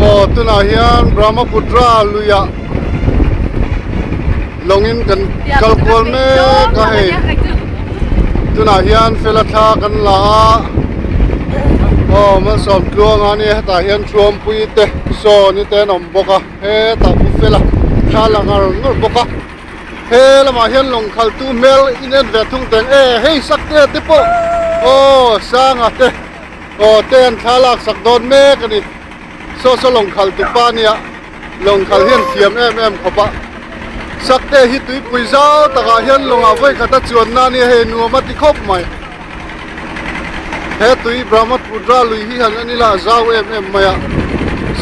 Aw tunah hian Brahmaputra luiah lawngin kan kal kual mek a hei tunah hian fela thla kan la a aw malsawm tluang a nia hetah hian thuampui te saw ni te an awm bawk a hetah pu fela thla la ngar ngar bawk a he lamah hian lawng khaltu hmel in en ve thung teng e hei sakte te pawh aw sanga te. Aw te an thla lak sak dawn mek a ni. Saw saw lawng khal tu pa nia lawng khal hian thiam em em khawp a. Sakte hi tuipui zau takah hian lawngah vawi khat a chuan na nia hei nuam a ti khawp mai. He tui Brahmaputra lui hi han en ila a zau em em mai a.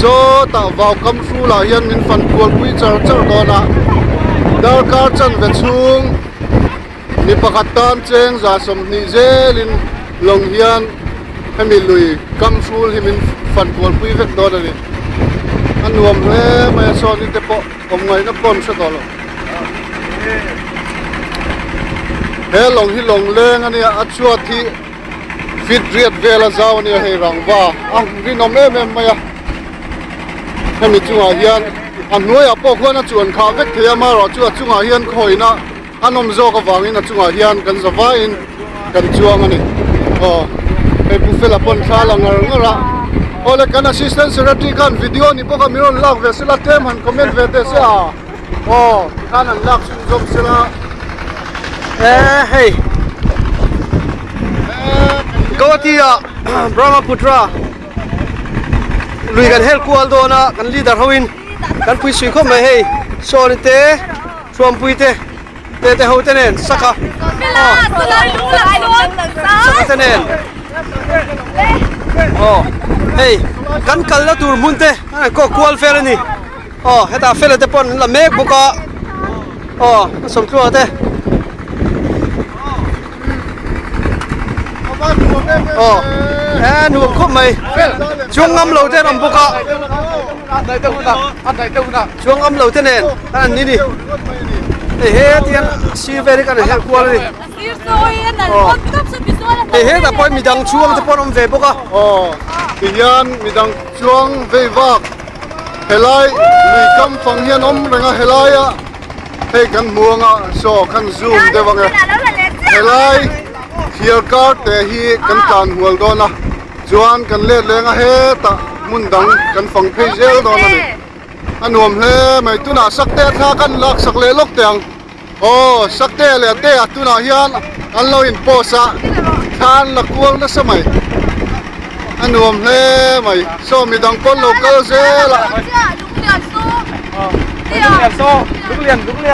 Sawtah vau kam hrulah hian min fan kualpui char char dawn a. Darkar chanve chhung. Mi pakhat tan cheng 20 zelin lawng hian hemi lui kam hrul hi min fan kualpui vek dawn a ni. A nuam hle mai a sawn te pawh awm ngaihna pawh an hre tawh lo. He lawng hi lawng leng a nia, a chhuat hi fit riat vel a zau a nia hei rangva a rinawm em em mai a. Hemi chungah hian a hnuaiah pawh khuan a chuan khah vek thei a, amaherawhchu a chungah hian khawina A nawm zawk avangin a chungah hian kan za vaiin kan chuang a ni. Aw, hei Pu Fela pawn thla la ngar ngar a. Aw le, kan Assistant Secretary khan video ni bawk a, min rawn lak ve sela, tlem han comment ve teh se a. Aw, tikhan han lak chhunzawm sela. E hei, Guwahati ah Brahmaputra lui kan hel kual dawn a, kan leader hoin kan pui sui khawp mai hei, Sawni te. Thuampui te te te ho te nen saka saka te nen aw hei kan kalna tur hmun te an kawk kual vel a ni aw hetah fela te pawh an la mek bawk a aw a sawmtluanga te aw e nuam khawp mai chuang ngam lo te an awm bawk a chuang ngam lo te nen an ni ni hei he tian sir vel hi kan helh kual a ni aw hei hetah pawh midang chuang te pawh an awm ve bawk a aw tihian midang chuang vei vak helai lui kam fang hian awm reng a helaia Hei kan hmu anga saw khan zoom deuh ang e. Helai thiar kar te hi kan tlan hual dawn a, chuan kan let leng a hetah hmun dang kan fang phei zel dawn a ni. A nuam hle mai, tunah Sakte thla kan lak sak leh lawk teh ang. Aw Sakte leh te ah tunah hian an lo in post a, thla an la kual nasa mai. A nuam hle mai, saw midang pawn lo kal zel a. Lung lian saw, lung lian, lung lian.